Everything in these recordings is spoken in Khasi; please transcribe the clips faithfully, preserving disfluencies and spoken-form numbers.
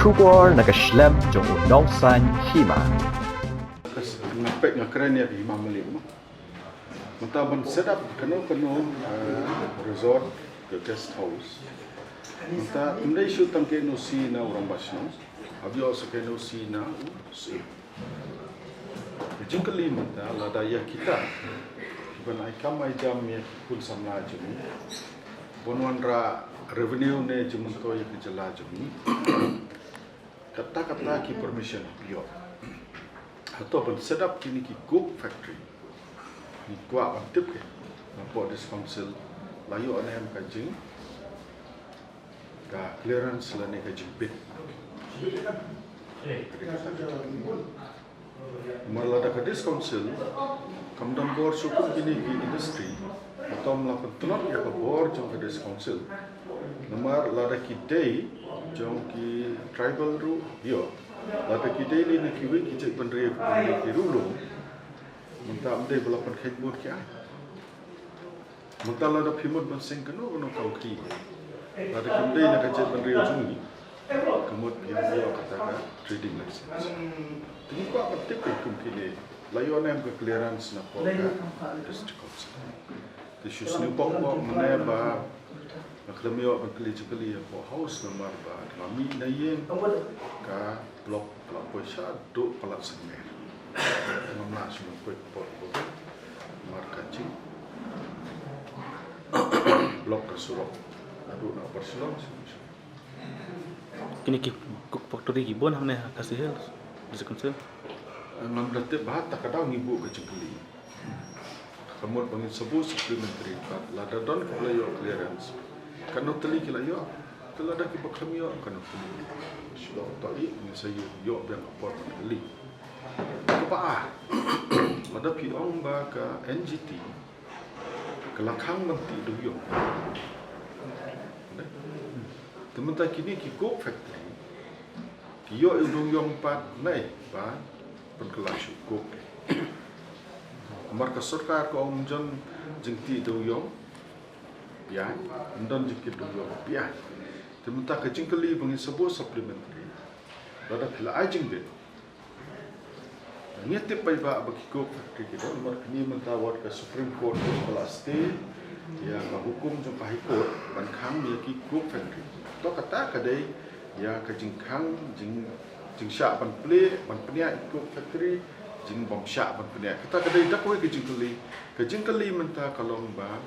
Khubor na ka shlem jong u nongsan hima. Nga pek nga kren ïa ka hima Mali mo. Mynta ban set up kano kano, eh, resort ka guest house. Mynta ym dei shu tang ka N O C na u rangbah shnong. Hap ïoh sa ka N O C na u syiem. Ka jingkylli mynta lada ïa kita kiban ai kam ai jam ïa ki khun samla jong ngi, ban wanrah revenue ne jingmyntoi ïa ka jylla jong ngi, katta katta ki permission hap ïoh. Hato ban set up kine ki coke factory, ngi kwah ban tip ke, napoh District Council la ïoh ne em ka jing, ka clearance lane ka jingbit. Namar lada ka District Council kam don bor shuh kum kine ki industry, hato ym la pyntlot ïa ka bor jong ka District Council. Namar lada ki dei jong ki tribal ruh ïoh, lada ki dei lei na kiwei ki jaitbynriew, ki riewlum, mynta ym dei ba la pynkheiñ bun ki ai. Mynta lada phi mut ban seng kano kano kam khri, lada kim dei na ka jaitbynriew jong ngi, ka mut phi hap ïoh kata ka trading license. Te ngi kwah ban tip kum kine, la ïoh ne em ka clearance napoh ka District Council. Te shu sniew bok bok mynne ba nga khlem ïoh ban kylli jingkylli hapoh House namar ba nga mih na ïing ka block, block poi sha duh palat sngewbha. Ngam lah shu poi port port namar ka jing block ka surok naduh na Upper Shillong. Kine ki coke factory ki bun hangne ha Khasi Hills District Council. Ngam da tip ba ha ta ka daw ngi buh ka jingkylli. Ka mut ba ngin sa buh supplementary, bad lada don kiba la ïoh clearance, katno tylli ki la ïoh, te lada kiba khlem ïoh, katno tylli. Shu la ïoh, ngin sa ïoh biang ka por ban kylli. Kaba ar, lada phi ong ba ka N G T ka la khang ban tih dewiong. Te mynta kine ki coke factory ki ïoh ïa u dewiong pat, nai ba pynkylla shuh coke. Namar ka sorkar ka ong ym don jingtih dewiong biang, ym don jingkit dewiong biang. Te mynta ka jingkylli ba ngin sa buh supplementary, lada phi la ai jingbit, ngi tip paidbah ba ki coke factory ki don, namar kine mynta wat ka Supreme Court ka la stay ïa ka hukum jong ka High Court ban khang ïa ki coke factory. To kata ka dei ïa ka jingkhang, jing, jingshah ban plie, ban pynïaid coke factory, jingbym shah ban pynïaid. Kata ka dei da kawei ka jingkylli. Ka jingkylli mynta ka long ba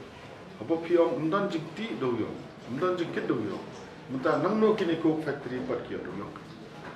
haba phi ong ym don jingtih dewiong, ym don jingkit dewiong, mynta nangno kine coke factory pat ki ïoh dewiong?